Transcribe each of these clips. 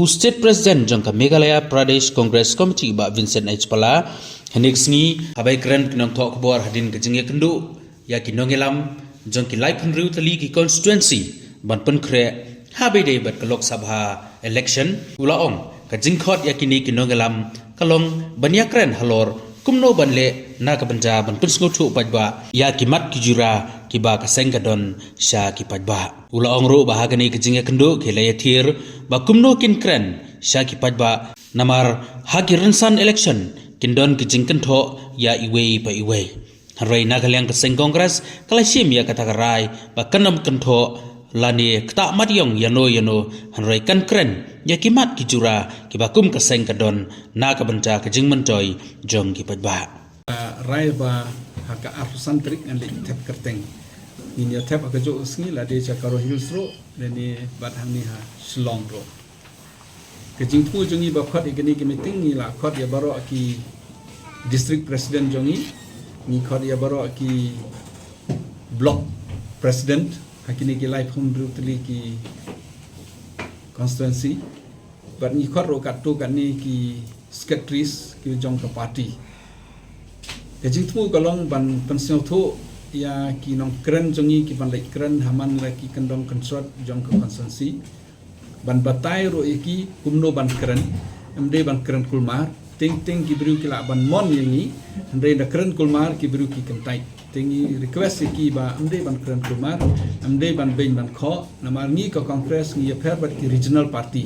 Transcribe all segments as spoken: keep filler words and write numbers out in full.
U State President jong ka Meghalaya Pradesh Congress Committee, Bah Vincent H Pala, hynne ka sngi haba i kren ki nongthoh khubor hadien ka jingïakynduh ïa ki nongïalam jong ki laiphew hynriew tylli ki constituency ban pynkhreh haba ïadei bad ka Lok Sabha election, u la ong ka jingkhot ïa kine ki nongïalam ka long ban ïakren halor kumno ban leh na ka bynta ban pynsngewthuh paidbah ïa ki mat ki jura kiba ka seng ka don sha ki paidbah. U la ong ruh ba ha kane ka jingïakynduh ki la ïathir ba kumno kin kren sha ki paidbah, namar ha ki rynsan election kin don ki jingkynthoh ïa iwei pa iwei. Hynrei na ka liang ka seng Congress ka la shim ïa kata ka rai ba kan ym kynthoh lane ktah mat ïong ïano ïano, hynrei kan kren ïa ki mat ki jura kiba kum ka seng ka don na ka bynta ka jingmyntoi jong ki paidbah. Rai ba ha ka arphew san tarik ngan leit thep kyrteng. Ngin ïa thep ha kajuh ka sngi, lade sha Garo Hills ruh lane bad hangne ha Shillong ruh. Ka jingthmu jong ngi ba khot ïa kane ka meeting, ngi la khot ïa baroh ki district president jong ngi, ngi khot ïa baroh ki block president ha kine ki laiphew hynriew tylli ki constituency. Bad ngi khot ruh katto katne ki secretaries ki jong ka party. Ka jingthmu ka long ban pynsngewthuh ïa ki nongkren jong ngi kiban leit kren ha man la ki kyndong kynshrot jong ka constituency, ban batai ruh ïa ki kumno ban kren. Ym dei ban kren kulmar. Teng teng ki briew ki lah ban mon ïa ngi, hynrei da kren kulmar ki briew ki kyntait. Te ngi request ïa ki ba ym dei ban kren kulmar, ym dei ban beiñ ban khoh. Namar ngi ka Congress ngi ïapher bad ki regional party.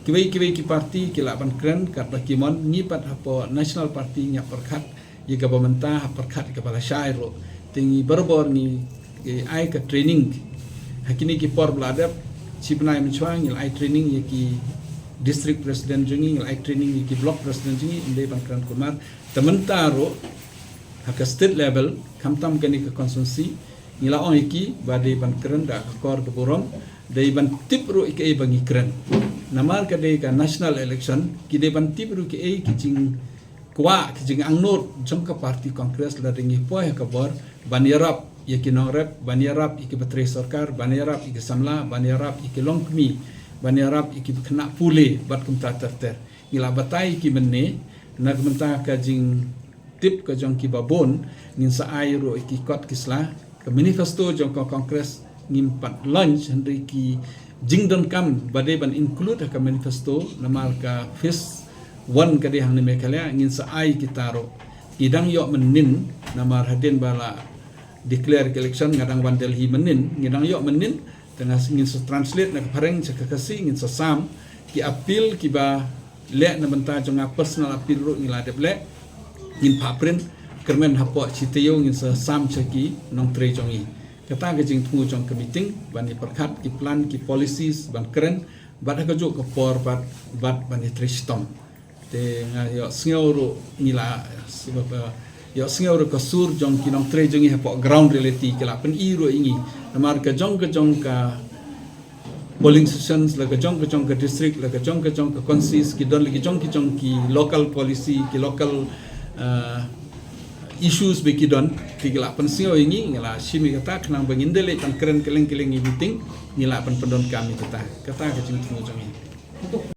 Kiwei kiwei ki party ki lah ban kren katba ki mon, ngi pat hapoh national party ngi ïa pyrkhat ïa kaba mynta, ha pyrkhat ïa kaba lashai ruh. Te ngi barabor ngi, ngi ai ka training ha kine ki por ba la dep. Shi bnai mynshuwa ngi la ai training ïa ki district president jong ngi, ngi la ai training ïa ki block president jong ngi, ym dei ban kren kulmar. Te mynta ruh ha ka state level, khamtam kane ka constituency, ngi la ong ïa ki ba dei ban kren da ka kor ka burom, dei ban tip ruh ïa kaei ba ngi kren. Namar ka dei ka national election, ki dei ban tip ruh kaei ki jingkwah, ki jingangnud jong ka party Congress lada ngi poi ha ka bor ban ïarap ïa ki nongrep, ban ïarap ïa kiba trei sorkar, ban ïarap ïa ki samla, ban ïarap ïa ki longkmie, ban ïarap ïa kiba khynnah pule bad kumta ter ter. Ngi la batai ïa ki mynne, na ka bynta ka jing tip ka jong kiba bun, ngin sa ai ruh ïa ki kot ki sla. Ka manifesto jong ka Congress ngim pat launch, hynrei ki jingdonkam ba dei ban include ha ka manifesto, namar ka phase one ka dei hangne Meghalaya, ngin sa ai kita ruh. Ngi dang ïoh mynnin, namar hadien ba la declare ka election nga dang wan Delhi mynnin, ngi dang ïoh mynnin, te nga ngin sa translate na ka phareng sha ka Khasi, ngin sa sam ki appeal kiba leh na bynta jong nga, personal appeal ruh ngi la dep leh, ngin phah print, kyrmen hapoh shi taïew ngin sa sam sha ki nongtrei jong ngi. Kata ka jingthmu jong ka meeting, ban ïa pyrkhat ki plan, ki policies ban kren, bad ha kajuh ka por bad, bad ban ïa trei shitom. Te nga ïohsngew ruh ngi la, ïohsngew ruh ka sur jong ki nongtrei jong ngi hapoh ground reality, ki la pyni ruh ïa ngi. Namar ka jong ka jong ka polling stations, la ka jong ka jong ka district, la ka jong ka jong ka constituency, ki don la ki jong ki jong ki local policy, ki local, uh, issues ba ki don, ki la pynsngew ïa ngi. Ngi la shim ïa kata, khnang ba ngin da leit ban kren kylleng kylleng ïa meeting, ngi la pyndonkam ïa kata. Kata ka jingthmu jong ngi.